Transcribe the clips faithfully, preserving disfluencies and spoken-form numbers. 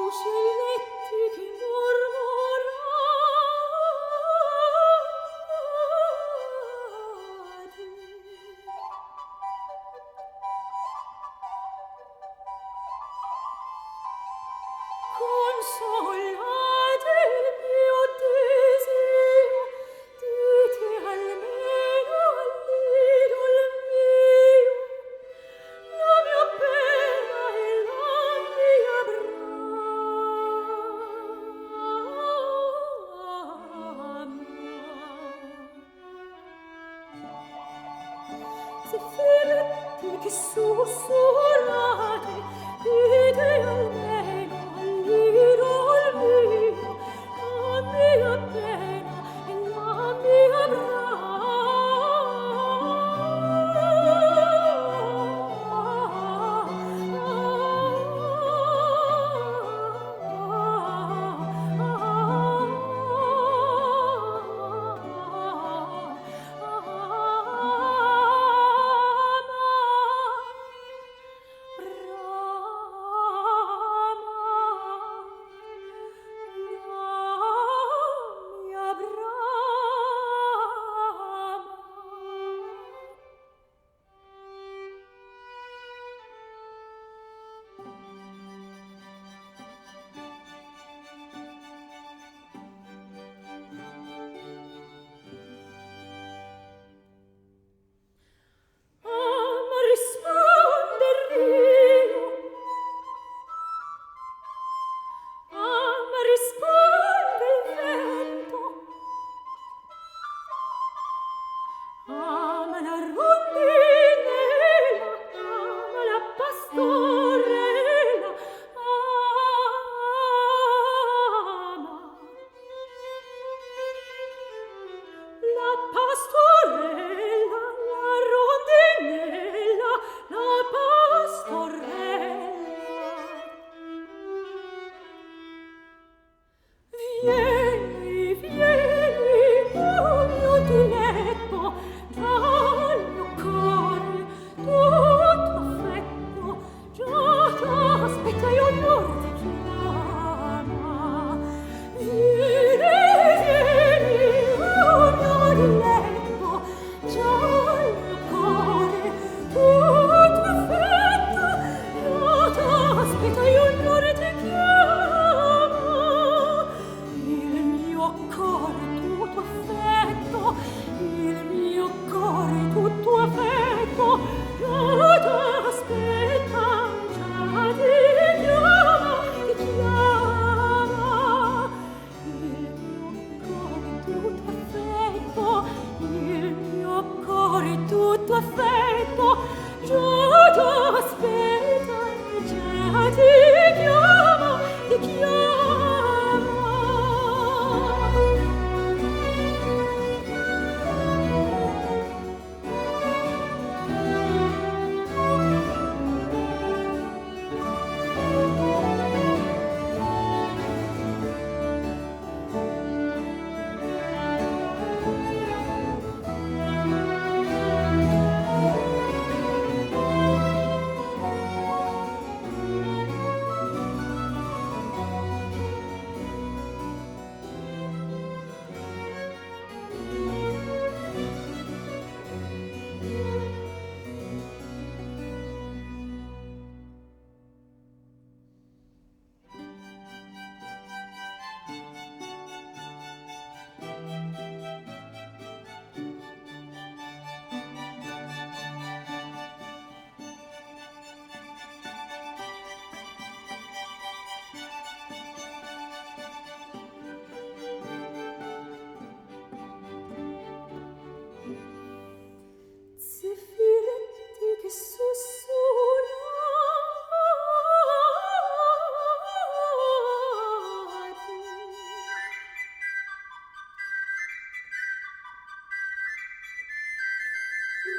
Ruscelletti che mormorati. Consolate il mio desio, dite almeno all'idol mio la mia pena e la mia brama. Zefirette che sussurrate, dite almeno all'idol mio la mia pena e la mia brama. Ah, ma risponde el rio, ah, ma risponde el vento, ah, ma la rondinela, ah, ma la pastorela, ah, ma la pastorela, la rondinela, la pastorela. Vieni, vieni, o mio dileto, dal mio core tutto affetto. Già t'aspetta e ogni ora ti chiama. Vieni, vieni, o mio dileto, già il mio core tutto affetto, già t'aspetta e ogni ora ti chiama. Il mio core tutto affetto, il mio core tutto affetto, già t'aspetta, già ti chiama, ti chiama. Il mio core tutto affetto, il mio core tutto affetto, già t'aspetta, già ti chiama, ti chiama. Zefiretti che sussurati.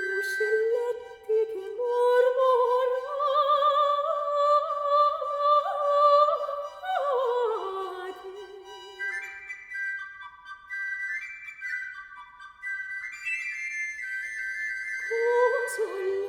Ruscelletti che mormorati. Consol-